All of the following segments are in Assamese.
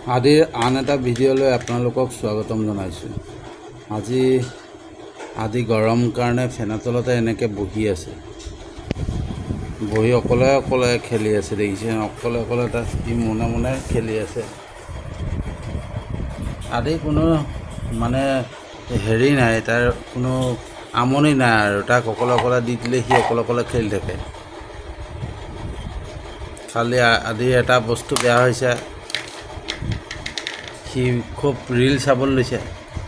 আদিৰ আন এটা ভিডিঅ'লৈ আপোনালোকক স্বাগতম জনাইছোঁ। আজি আদি গৰম কাৰণে ফেনৰ তলতে এনেকৈ বহি আছে, বহি অকলে অকলে খেলি আছে। দেখিছে, অকলে অকলে তাত সি মনে মনে খেলি আছে। আদি কোনো মানে হেৰি নাই, তাৰ কোনো আমনি নাই আৰু তাক অকলে অকলে দি দিলে সি অকলে অকলে খেলি থাকে। খালি আদিৰ এটা বস্তু বেয়া হৈছে, সি খুব ৰীল চাবলৈ লৈছে।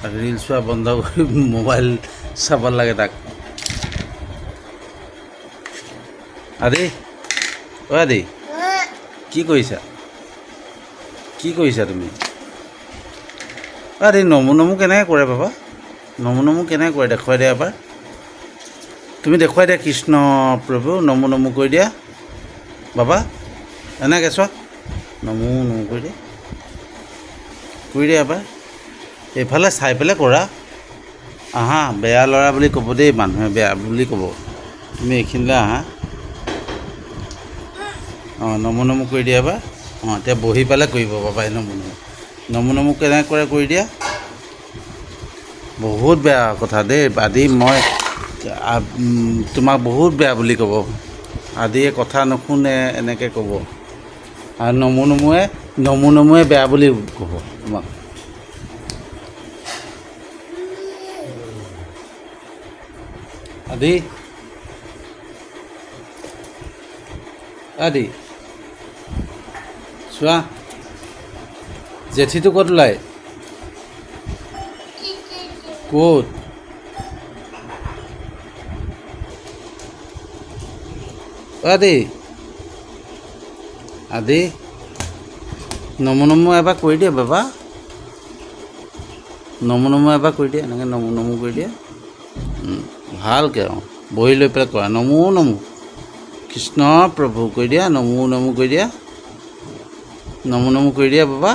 তাক ৰীল চোৱা বন্ধ কৰি মোবাইল চাব লাগে তাক। আদি, অ' আদি, কি কৰিছা? কি কৰিছা তুমি? অ' আদি, নমু নমু কেনেকৈ কৰে বাবা? নমু নমু কেনেকৈ কৰে দেখুৱাই দিয়া এবাৰ। তুমি দেখুৱাই দিয়া। কৃষ্ণ প্ৰভু, নমু নমু কৰি দিয়া বাবা। এনেকৈ চোৱা, নমু নমু কৰি দিয়া, কৰি দিয়া এবাৰ। এইফালে চাই পেলাই কৰা। আহা, বেয়া ল'ৰা বুলি ক'ব দেই মানুহে, বেয়া বুলি ক'ব। তুমি এইখিনিলৈ আহা। অঁ, নমু নমু কৰি দিয়া এবাৰ। অঁ, এতিয়া বহি পেলাই কৰিব বাবাই নমু নমু। নমু নমু কেনেকৈ কৰে কৰি দিয়া। বহুত বেয়া কথা দেই আদি, মই তোমাক বহুত বেয়া বুলি ক'ব। আদিয়ে কথা নুশুনে এনেকৈ ক'ব, আৰু নমু নমুৱে নমু নমুৱে বেয়া বুলি ক'ব তোমাক। আদি, আদি, চোৱা, জেঠীটো ক'ত ওলায়? ক'ত? আদি, আদি, নমু নমু এবাৰ কৰি দিয়া বাবা। নমু নমু এবাৰ কৰি দিয়া, এনেকৈ নমু নমু কৰি দিয়া। ভালকৈ, অঁ, বহি লৈ পেলাই কৰা। নমু নমু কৃষ্ণ প্ৰভু কৰি দিয়া। নমু নমু কৰি দিয়া, নমু নমু কৰি দিয়া বাবা।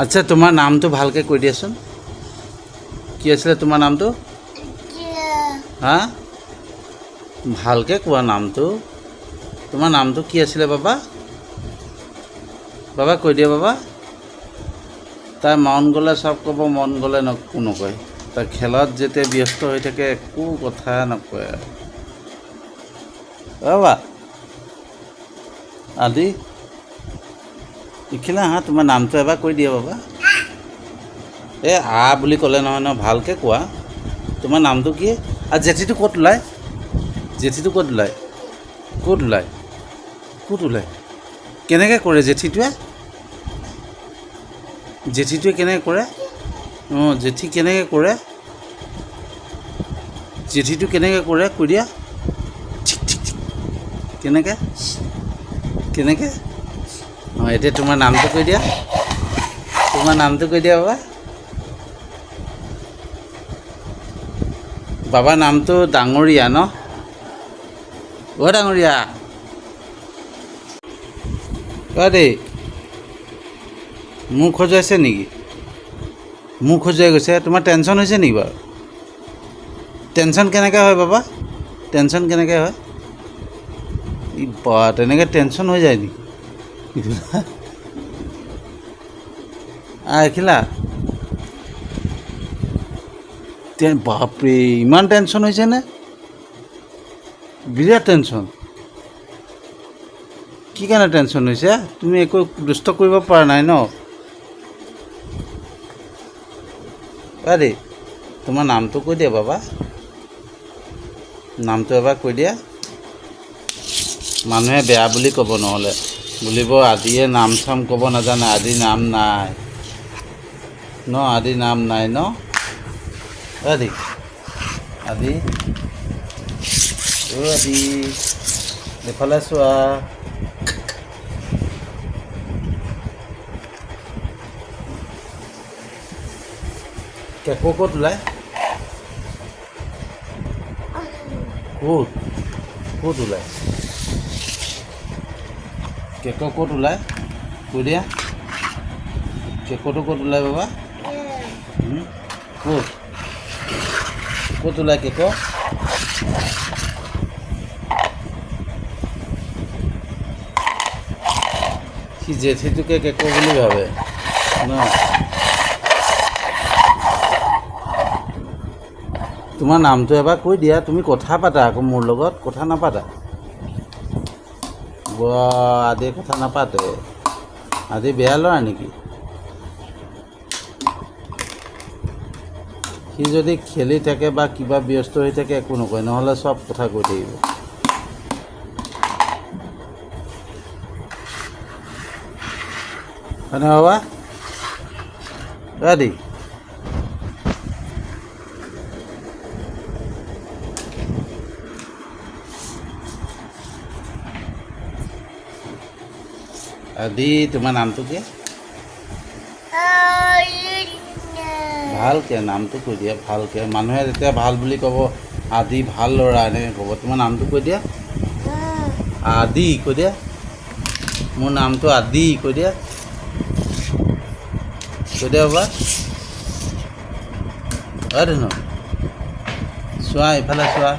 আচ্ছা, তোমাৰ নামটো ভালকৈ কৈ দিয়াচোন। কি আছিলে তোমাৰ নামটো? হা, ভালকৈ কোৱা নামটো। তোমাৰ নামটো কি আছিলে বাবা? বাবা কৈ দিয়া বাবা। তাৰ মন গ'লে চব ক'ব, মন গ'লে একো নকয়। তাৰ খেলত যেতিয়া ব্যস্ত হৈ থাকে একো কথা নকয় আৰু। বাবা আদি, ইখিলা আহা, তোমাৰ নামটো এবাৰ কৈ দিয়া বাবা। এই আ বুলি ক'লে নহয় নহয়, ভালকৈ কোৱা। তোমাৰ নামটো কি? আৰু জেঠীটো ক'ত ওলায়? জেঠীটো ক'ত ওলায়? ক'ত ওলায়? ক'ত ওলায়? কেনেকৈ কৰে জেঠীটোৱে? জেঠীটোৱে কেনেকৈ কৰে? অঁ, জেঠী কেনেকৈ কৰে? জেঠীটো কেনেকৈ কৰে কৈ দিয়া। ঠিক ঠিক ঠিক, কেনেকৈ কেনেকৈ? অঁ, এতিয়া তোমাৰ নামটো কৈ দিয়া। তোমাৰ নামটো কৈ দিয়া বাবা। বাবাৰ নামটো ডাঙৰীয়া ন? অ' ডাঙৰীয়া, অ' দেই, মূৰ খজুৱাইছে নেকি? মূৰ খজুৱাই গৈছে। তোমাৰ টেনশ্যন হৈছে নেকি বাৰু? টেনশ্যন কেনেকৈ হয় বাবা? টেনশ্যন কেনেকৈ হয়? ই বা, তেনেকৈ টেনশ্যন হৈ যায় নেকি? এখিলা, বাপৰে, ইমান টেনশ্যন হৈছেনে? বিৰাট টেনশ্যন। কি কাৰণে টেনশ্যন হৈছে? তুমি একো দুষ্ট কৰিব পৰা নাই ন? আৰে, তোমাৰ নামটো কৈ দিয়া বাবা। নামটো এবাৰ কৈ দিয়া। মানুহে বেয়া বুলি ক'ব, নহ'লে বুলিব আদিয়ে নাম চাম ক'ব নাজানে, আদি নাম নাই ন? আদি নাম নাই ন? আদি, আদি, অ' আদি, এইফালে চোৱা। কেকো ক'ত ওলায়? ক'ত ক'ত ওলায়? কেক ক'ত ওলায় কৈ দিয়া। কেকটো ক'ত ওলায় বাবা? ক'ত ক'ত ওলায় কেক? সি জেঠীটোকে কেকো বুলি ভাবে ন। তোমাৰ নামটো এবাৰ কৈ দিয়া। তুমি কথা পাতা আকৌ, মোৰ লগত কথা নাপাতা। আদি কথা নাপাতে। আদি বেয়া ল'ৰা নেকি? সি যদি খেলি থাকে বা কিবা ব্যস্ত হৈ থাকে একো নকয়, নহ'লে চব কথা কৈ থাকিব। হয়নে বাবা? আদি, আদি, তোমাৰ নামটো কি? ভালকৈ নামটো কৈ দিয়া, ভালকৈ। মানুহে যেতিয়া ভাল বুলি ক'ব, আদি ভাল ল'ৰা এনেকৈ ক'ব। তোমাৰ নামটো কৈ দিয়া। আদি কৈ দিয়া। মোৰ নামটো আদি কৈ দিয়া। কৈ দিয়া বাবা। অ ধুনু, চোৱা, ইফালে চোৱা।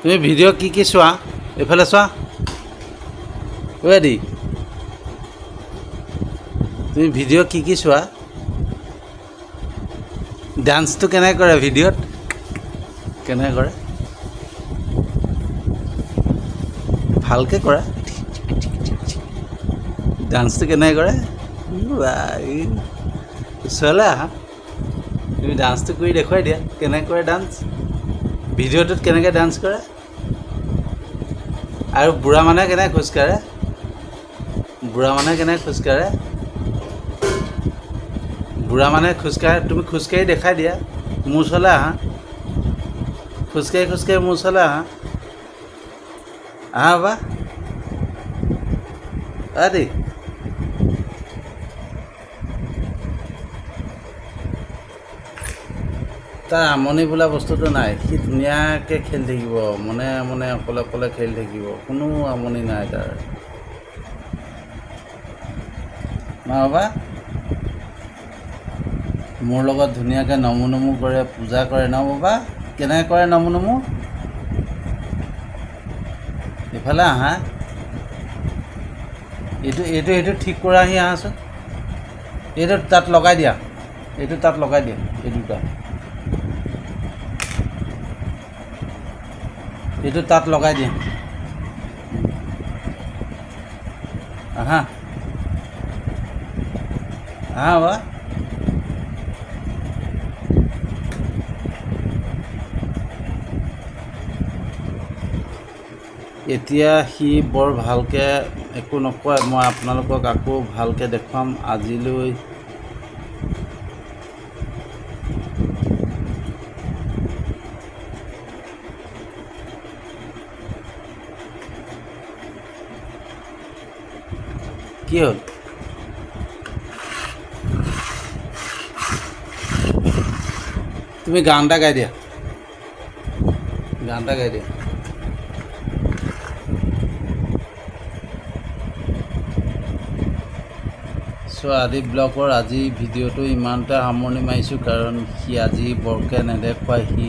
তুমি ভিডিঅ' কি কি চোৱা? এইফালে চোৱা। ঐ আদি, তুমি ভিডিঅ' কি কি চোৱা? ডান্সটো কেনেকৈ কৰে ভিডিঅ'ত? কেনেকৈ কৰে? ভালকৈ কৰা। ডান্সটো কেনেকৈ কৰে? ওচৰলৈ আহা। তুমি ডান্সটো কৰি দেখুৱাই দিয়া, কেনেকৈ কৰে ডান্স। ভিডিঅ'টোত কেনেকৈ ডান্স কৰে আৰু বুঢ়া মানুহে কেনেকৈ খোজকাঢ়ে? বুঢ়া মানুহে কেনেকৈ খোজকাঢ়ে? বুঢ়া মানুহে খোজকাঢ়ে, তুমি খোজকাঢ়ি দেখাই দিয়া। মোৰ ওচৰলৈ আহা। খোজকাঢ়ি খোজকাঢ়ি মোৰ ওচৰলৈ আহা। আহা বাবা। আদি, তাৰ আমনি বোলা বস্তুটো নাই। সি ধুনীয়াকৈ খেলি থাকিব, মনে মনে অকলে অকলে খেলি থাকিব, কোনো আমনি নাই তাৰ। মা বাবা, মোৰ লগত ধুনীয়াকৈ নমু নমু কৰে, পূজা কৰে ন বাবা? কেনেকৈ কৰে নমু নমু? ইফালে আহা। এইটো এইটো এইটো ঠিক কৰাহি আহাচোন। এইটো তাত লগাই দিয়া। এইটো তাত লগাই দিয়া। এই দুটা, এইটো তাত লগাই দিয়া। আহা, আহা বাবা। এতিয়া সি বৰ ভালকৈ একো নকয়। মই আপোনালোকক আকৌ ভালকৈ দেখুৱাম। আজিলৈ কি হ'ল? তুমি গান এটা গাই দিয়া। গান এটা গাই দিয়া। চ' আদি ব্লগৰ আজি ভিডিঅ'টো ইমানতে সামৰণি মাৰিছোঁ, কাৰণ সি আজি বৰকৈ নেদেখুৱাই। সি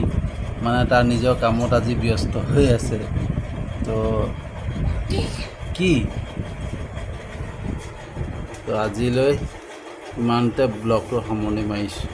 মানে তাৰ নিজৰ কামত আজি ব্যস্ত হৈ আছে। তো কি, তো আজিলৈ ইমানতে ব্লগটো সামৰণি মাৰিছোঁ।